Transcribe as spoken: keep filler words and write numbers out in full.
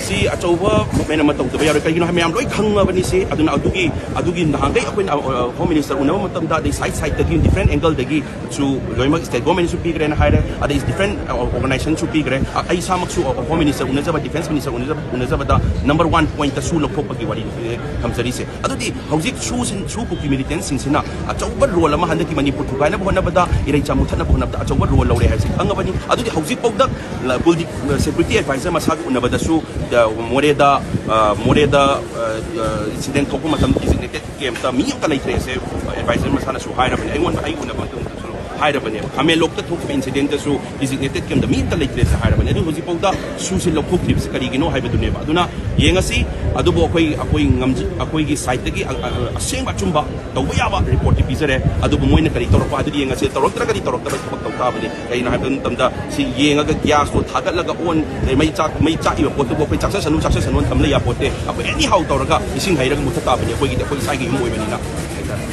ꯁꯤ ꯑꯆꯧꯕ movement ꯑꯃ ꯇꯧꯗꯕ ꯌꯥꯔꯣꯏ꯫ ꯀꯩꯒꯤꯅꯣ ꯍꯥꯏ, ꯃꯌꯥꯝ ꯂꯣꯏ ꯈꯪꯉꯕꯅꯤ꯫ ꯁꯤ ꯑꯗꯨꯅ ꯑꯗꯨꯒꯤ ꯑꯗꯨꯒꯤ ꯅꯍꯥꯟꯈꯩ ꯑꯩꯈꯣꯏꯅ ꯍꯣꯝ ꯃꯤꯅꯤꯁꯇꯔ ꯎꯅꯕ ꯃꯇꯝꯗ ꯑꯗꯩ ꯁꯥꯏꯠ ꯁꯥꯏꯠꯇꯒꯤ different angle ꯗꯒꯤꯁꯨ ꯂꯣꯏꯅꯃꯛ ꯁ꯭ꯇꯦꯠ ꯒꯣꯔꯃꯦꯟꯅꯁꯨ ꯄꯤꯈ꯭ꯔꯦꯅ ꯍꯥꯏꯔꯦ, ꯑꯗꯩ different organization ꯁꯨ ꯄꯤꯈ꯭ꯔꯦ꯫ ꯑꯩ ꯏꯁꯥꯃꯛꯁꯨ ꯍꯣꯝ ꯃꯤꯅꯤꯁꯇꯔ ꯎꯅꯖꯕ, ꯗꯤꯐꯦꯟꯁ ꯃꯤꯅꯤꯁꯇꯔ ꯎꯅꯖꯕ ꯎꯅꯖꯕꯗ number one point ꯇ ꯁꯨ ꯂꯧꯊꯣꯛꯄꯒꯤ ꯋꯥꯔꯤ ꯊꯝꯖꯔꯤꯁꯦ꯫ ꯑꯗꯨꯗꯤ ꯍꯧꯖꯤꯛ ꯁꯨ ꯁꯨ ꯀꯨꯀꯤ ꯃꯤꯂꯤꯇꯦꯟꯁꯤꯡꯁꯤꯅ ꯑꯆꯧꯕ ꯔꯣꯜ ꯑꯃ ꯍꯟꯗꯛꯀꯤ ꯃꯅꯤꯄꯨꯔ ꯊꯨꯒꯥꯏꯅꯕ ꯍꯣꯠꯅꯕꯗ, ꯏꯔꯩꯆꯥ ꯃꯨꯊꯠꯅꯕ ꯍꯣꯠꯅꯕꯗ ꯑꯆꯧꯕ ꯔꯣꯜ ꯂꯧꯔꯦ ꯍꯥꯏꯕꯁꯤ ꯈꯪꯉꯕꯅꯤ꯫ ꯑꯗꯨꯗꯤ ꯍꯧꯖꯤꯛꯐꯥꯎꯗ ꯀꯨꯜꯗꯤꯞ ꯁꯦꯀ꯭ꯌꯨꯔꯤꯇꯤ ꯑꯦꯗꯚꯥꯏꯖꯔ ꯃꯁꯥꯒ ꯎꯅꯕꯗꯁꯨ ꯃꯣꯔꯦꯗ ꯃꯣꯔꯦꯗ ꯏꯟꯁꯤꯗꯦꯟ ꯊꯣꯛꯄ ꯃꯇꯝꯗ ꯗꯤꯖꯤꯒꯅꯦꯇꯦꯠ ꯀꯦꯝꯞꯇ ꯃꯤ ꯑꯝꯇ ꯂꯩꯇ꯭ꯔꯦꯁꯦ ꯑꯦꯗꯚꯥꯏꯖꯔ ꯃꯁꯥꯅꯁꯨ ꯍꯥꯏꯔꯕꯅꯦ꯫ ꯑꯩꯉꯣꯟꯗ ꯑꯩ ꯎꯅꯕ ꯃꯇꯝꯗꯁꯨ ꯍꯥꯏꯔꯕꯅꯦꯕ꯫ ꯈꯥꯃꯦꯟꯂꯣꯛꯇ ꯊꯣꯛꯈꯤꯕ ꯏꯟꯁꯤꯗꯦꯟꯇꯁꯨ ꯗꯤꯖꯤꯒꯅꯦꯇꯦꯠ ꯀꯦꯝꯞꯇ ꯃꯤ ꯑꯝꯇ ꯂꯩꯇ꯭ꯔꯦꯁꯦ ꯍꯥꯏꯔꯕꯅꯦ꯫ ꯑꯗꯨ ꯍꯧꯖꯤꯛꯐꯥꯎꯗ ꯁꯨꯁꯦ ꯂꯧꯊꯣꯛꯇ꯭ꯔꯤꯕꯁꯦ ꯀꯔꯤꯒꯤꯅꯣ ꯍꯥꯏꯕꯗꯨꯅꯦꯕ꯫ ꯑꯗꯨꯅ ꯌꯦꯡꯉꯁꯤ꯫ ꯑꯗꯨꯕꯨ ꯑꯩꯈꯣꯏ ꯑꯩꯈꯣꯏ ꯉꯝꯖ ꯑꯩꯈꯣꯏꯒꯤ ꯁꯥꯏꯠꯇꯒꯤ ꯑꯁꯦꯡꯕ ꯑꯆꯨꯝꯕ ꯇꯧꯕ ꯌꯥꯕ ꯔꯤꯄꯣꯔꯠꯇꯤ ꯄꯤꯖꯔꯦ꯫ ꯑꯗꯨꯕꯨ ꯃꯣꯏꯅ ꯀꯔꯤ ꯇꯧꯔꯛꯄ ꯍꯥꯏꯗꯨꯗꯤ ꯌꯦꯡꯉꯁꯤ꯫ ꯇꯧꯔꯛꯇ꯭ꯔꯒꯗꯤ ꯇꯧꯔꯛꯇꯕ ꯊꯕꯛ ꯇꯧ ꯇꯥꯕꯅꯤ꯫ ꯀꯩꯅꯣ ꯍꯥꯏꯕ ꯃꯇꯝꯗ ꯁꯤ ꯌꯦꯡꯉꯒ ꯒ꯭ꯌꯥꯁꯇꯣ ꯊꯥꯒꯠꯂꯒ ꯑꯣꯟ ꯃꯩ ꯆꯥꯛ ꯃꯩ ꯆꯥꯛꯏꯕ ꯄꯣꯠꯇꯨꯕꯨ ꯑꯩꯈꯣꯏ ꯆꯥꯛꯆꯁꯅꯨ ꯆꯥꯛꯆꯁꯅꯨ ꯊꯝꯂ ꯌꯥꯄꯣꯠꯇꯦ꯫ ꯑꯩꯈꯣꯏ ꯑꯦꯅꯤ ꯍꯥꯎ ꯇꯧꯔꯒ ꯏꯁꯤꯡ ꯍꯩꯔꯒ ꯃꯨꯊꯠ ꯇꯥꯕꯅꯤ꯫ ꯑꯩꯈꯣꯏꯒꯤꯗꯤ ꯑꯩꯈꯣꯏ ꯏꯁꯥꯒꯤ ꯌꯨꯝ ꯑꯣꯏꯕꯅꯤꯅ ꯍꯥꯏꯇꯥꯔꯦ꯫